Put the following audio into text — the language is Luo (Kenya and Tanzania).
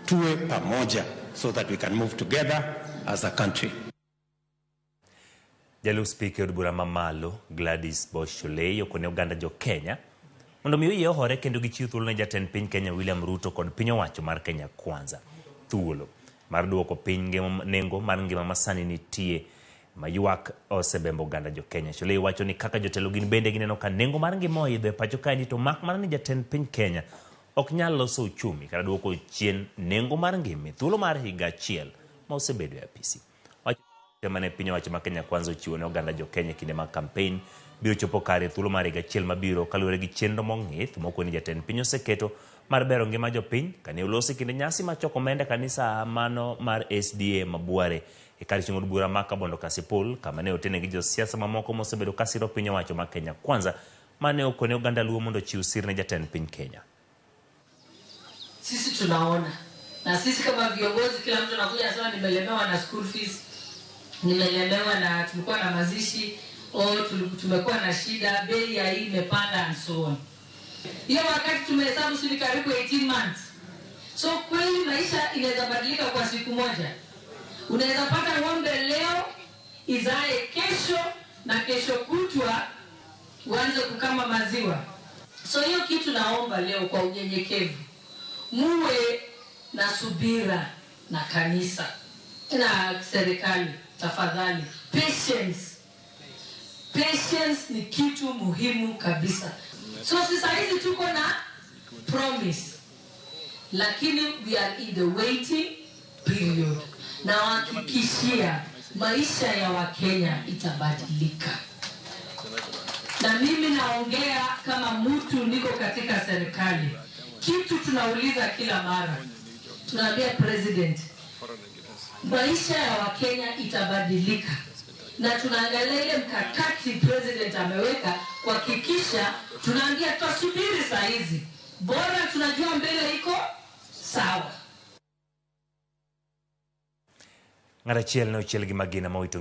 Tuwe pamoja so that we can move together as a country. Jalup spika e od bura mamalo Gladys Boss Shollei okone oganda jo Kenya mondo mi oyie ohore kendo gichiw thuolo ne jatend piny Kenya William Ruto kod piny owacho mar Kenya Kwanza thuolo mar duoko piny nengo mar ngima masani nitie ma ywak osebembo oganda jo Kenya. Shollei wacho ni kaka jotelo gin bende gineno ka nengo mar ngima oidho e pacho kaendi to mak mana ni jatend piny Kenya ok nyal loso uchumi kata duoko chien nengo mar ngima e thuolo mar higa achiel ma osebedo e apisi. Wacho mane piny owacho ma Kenya Kwanza ochiwo ne oganda jo Kenya e kinde mag kampen biro chopo kare e thuolo mar higa achiel mabiro kaluwore gi chenro mong'ith mokwe ni jatend piny oseketo mar bero ngima jopiny kane oloso e kinde nyasi mar choko omenda e kanisa mano mar SDA Mabuare e kar chung' od bura ma Kabondo Kasipul kama ne otene gi josiasa mamoko mosebedo kasiro piny owacho ma Kenya Kwanza mane okone oganda Luo mondo ochiw sir ne jatend piny Kenya. Sisi tunaona na sisi kama viongozi, kila mtu anakuja anasema nimelemewa na school fees, nimelemewa na tulikuwa na mazishi oh, tumekuwa na shida, bei ya hii imepanda and so on. Hiyo wakati tumehesabu si ni karibu 18 months. So kweli maisha inaweza badilika kwa siku moja. Unaweza pata ng'ombe leo izae kesho na kesho kutwa uanze kukama maziwa. So hiyo kitu naomba leo kwa unyenyekevu, muwe na subira na kanisa na serikali, tafadhali. Patience, patience ni kitu muhimu kabisa. So sasa hizi tuko na promise, lakini we are in the waiting period. Nawahakikishia maisha ya Wakenya itabadilika. Na mimi naongea kama mtu niko katika serikali. Kitu tunauliza kila mara, tunaambia president, maisha ya Wakenya itabadilika, na tunaangalia ile mkakati president ameweka kuhakikisha, tunaambia tutasubiri saa hizi, bora tunajua mbele iko sawa. Ng'at achiel ne ochiel gi magina ma owito